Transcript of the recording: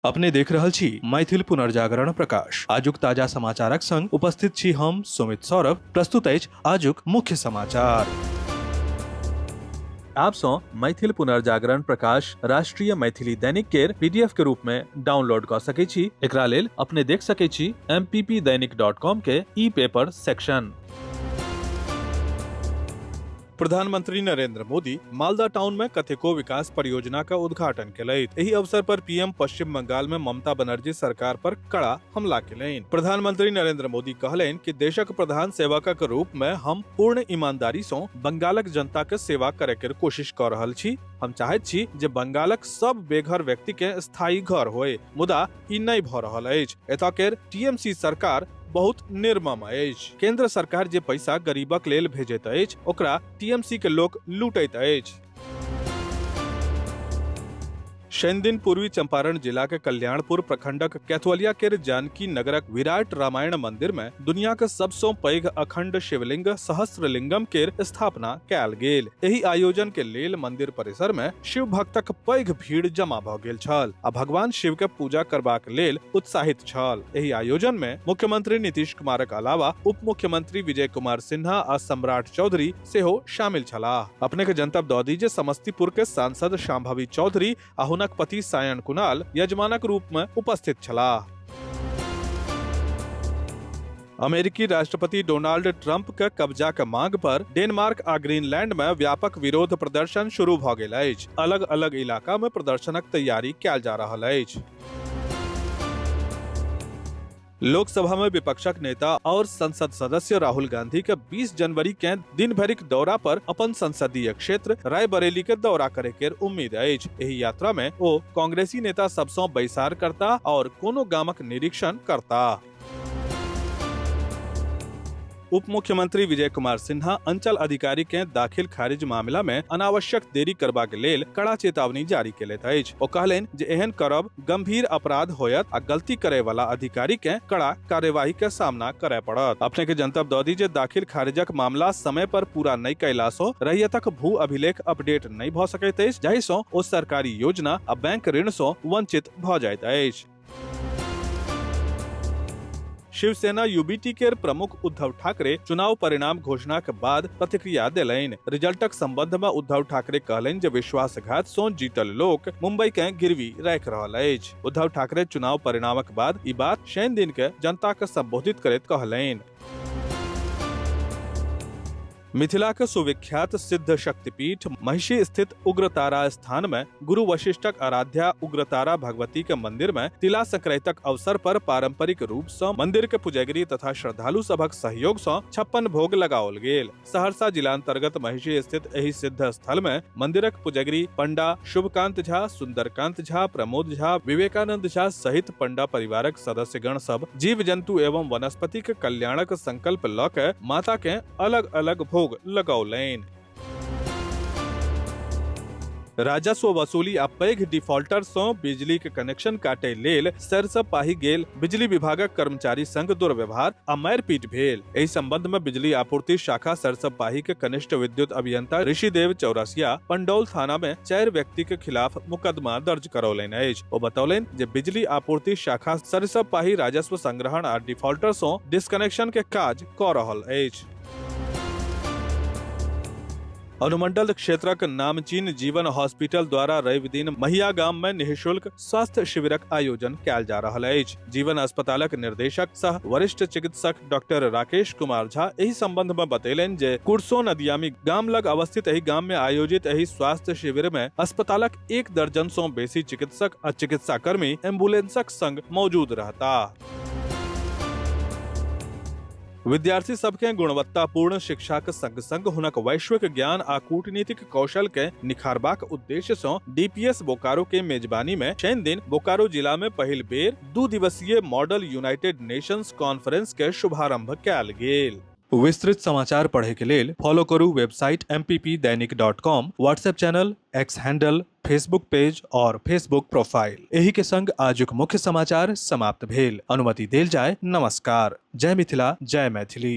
अपने देख रहल छी मैथिल पुनर्जागरण प्रकाश। आजुक ताजा समाचारक संग उपस्थित छी हम सुमित सौरभ। प्रस्तुत अछि आजुक मुख्य समाचार। आप सँ मैथिल पुनर्जागरण प्रकाश राष्ट्रीय मैथिली दैनिक केर पीडीएफ के रूप में डाउनलोड कऽ सकै छी। एकरा लेल अपने देख सकै छी mppdainik.com के ई पेपर सेक्शन। प्रधानमंत्री नरेंद्र मोदी मालदा टाउन में कतेको विकास परियोजना का उद्घाटन केलथि। एहि अवसर पर पीएम पश्चिम बंगाल में ममता बनर्जी सरकार पर कड़ा हमला केलनि। प्रधानमंत्री नरेंद्र मोदी कहलनि कि देशक प्रधान सेवकक रूप में हम पूर्ण ईमानदारी सँ बंगालक जनता के सेवा करे के कोशिश क रहल छी। हम चाहैत छी जे बंगालक सब बेघर व्यक्ति के स्थायी घर होय, मुदा ई नहि भ रहल अछि। एतय केर टीएमसी सरकार बहुत निर्मम अछि। केंद्र सरकार जे पैसा गरीबक लेल भेजैत अछि, ओकरा टीएमसी के लोक लूटैत अछि। शनिदिन पूर्वी चंपारण जिला के कल्याणपुर प्रखंडक कैथवलिया केर जानकी नगरक विराट रामायण मंदिर में दुनिया के सबसों पैघ अखंड शिवलिंग सहस्त्रलिंगम केर स्थापना कयल गेल। एहि आयोजन के लेल मंदिर परिसर में शिव भक्तक पैघ भीड़ जमा भ गेल छल आ भगवान शिव के पूजा करबाक लेल उत्साहित छल। एहि आयोजन में मुख्यमंत्री नीतीश कुमारक अलावा उप मुख्यमंत्री विजय कुमार सिन्हा आ सम्राट चौधरी सेहो शामिल छलाह। अपने के जनतब दऽ दी जे समस्तीपुर के सांसद शांभवी चौधरी आ हुनक पति सायन कुणाल यजमानक रूप में उपस्थित छलाह। अमेरिकी राष्ट्रपति डोनाल्ड ट्रंप के कब्जा के मांग पर डेनमार्क आ ग्रीनलैंड में व्यापक विरोध प्रदर्शन शुरू भ गेल अछि। अलग अलग इलाका में प्रदर्शनक तैयारी कयल जा रहल अछि। लोकसभा में विपक्षक नेता और संसद सदस्य राहुल गांधी के 20 जनवरी के दिन भरिक दौरा पर अपन संसदीय क्षेत्र रायबरेली के दौरा करे के उम्मीद अछि। एहि यात्रा में ओ कांग्रेसी नेता सबसँ बैसार करता और कोनो गामक निरीक्षण करता। उप मुख्यमंत्री विजय कुमार सिन्हा अंचल अधिकारी के दाखिल खारिज मामला में अनावश्यक देरी करबाक लेल कड़ा चेतावनी जारी केलथि अछि। ओ कहलनि जे एहन करब गंभीर अपराध होयत आ गलती करे वाला अधिकारी के कड़ा कार्यवाही के सामना करे पड़त। अपने के जनतब दऽ दी जे दाखिल खारिजक मामला समय पर पूरा नहि कयला सँ रैयतक भू अभिलेख अपडेट नहि भऽ सकैत अछि, जाहि सँ ओ सरकारी योजना आ बैंक ऋण सँ वंचित भऽ जाइत अछि। शिवसेना यूबीटी के प्रमुख उद्धव ठाकरे चुनाव परिणाम घोषणा के बाद प्रतिक्रिया देलनि। रिजल्टक संबंध में उद्धव ठाकरे कहलनि जे विश्वासघात सं जीतल लोक मुंबई के गिरवी राखि रहल अछि। उद्धव ठाकरे चुनाव परिणामक बाद ई बात शनि दिन के जनता के संबोधित करैत कहलनि। मिथिला के सुविख्यात सिद्ध शक्तिपीठ महिषी स्थित उग्रतारा स्थान में गुरु वशिष्ठक आराध्या उग्रतारा भगवती के मंदिर में तिला संक्रांतिक अवसर पर पारंपरिक रूप से मंदिर के पुजगरी तथा श्रद्धालु सभक सहयोग से 56 भोग लगाओल गेल। सहरसा जिला अंतर्गत महिषी स्थित एहि सिद्ध स्थल में मंदिरक पुजगरी पंडा शुभकांत झा, सुंदरकांत झा, प्रमोद झा, विवेकानंद झा सहित पंडा परिवारक सदस्यगण सब जीव जंतु एवं वनस्पति के कल्याणक संकल्प ल के माता के अलग अलग भोग लगौलनि। राजस्व वसूली आ पैघ डिफॉल्टर सं बिजली के कनेक्शन काटय लेल सरसब पाही गेल बिजली विभागक कर्मचारी संग दुर्व्यवहार आ मारिपीट भेल। एहि संबंध में बिजली आपूर्ति शाखा सरसब पाही के कनिष्ठ विद्युत अभियंता ऋषिदेव चौरसिया पंडौल थाना में 4 व्यक्ति के खिलाफ मुकदमा दर्ज करौलनि अछि। ओ बतौलनि जे बिजली आपूर्ति शाखा सरसब पाही राजस्व संग्रहण आ डिफॉल्टर सं डिस्कनेक्शन के काज कऽ रहल अछि। अनुमंडल क्षेत्रक नामचीन जीवन हॉस्पिटल द्वारा रवि दिन महिया गाम में निःशुल्क स्वास्थ्य शिविरक आयोजन कयल जा रहल अछि। जीवन अस्पतालक निर्देशक सह वरिष्ठ चिकित्सक डॉक्टर राकेश कुमार झा एहि संबंध में बतेलनि जे कुरसो नदियामी गाम लग अवस्थित एहि गाम में आयोजित एहि स्वास्थ्य शिविर में अस्पतालक 1 दर्जन सं बेसी चिकित्सक आ चिकित्साकर्मी एम्बुलेंसक संग मौजूद रहताह। विद्यार्थी सबके गुणवत्तापूर्ण शिक्षाक संग संग हुनक वैश्विक ज्ञान आ कूटनीतिक कौशल के निखारबाक उद्देश्य सँ डीपीएस बोकारो के मेजबानी में शनि दिन बोकारो जिला में पहिल बेर 2 दिवसीय मॉडल यूनाइटेड नेशंस कॉन्फ्रेंस के शुभारंभ कयल गेल। विस्तृत समाचार पढ़े के लेल फॉलो करू website mppdainik.com, WhatsApp channel, X handle, Facebook page और फेसबुक प्रोफाइल। एही के संग आजुक मुख्य समाचार समाप्त भेल। अनुमति देल जाय। नमस्कार। जय मिथिला, जय मैथिली।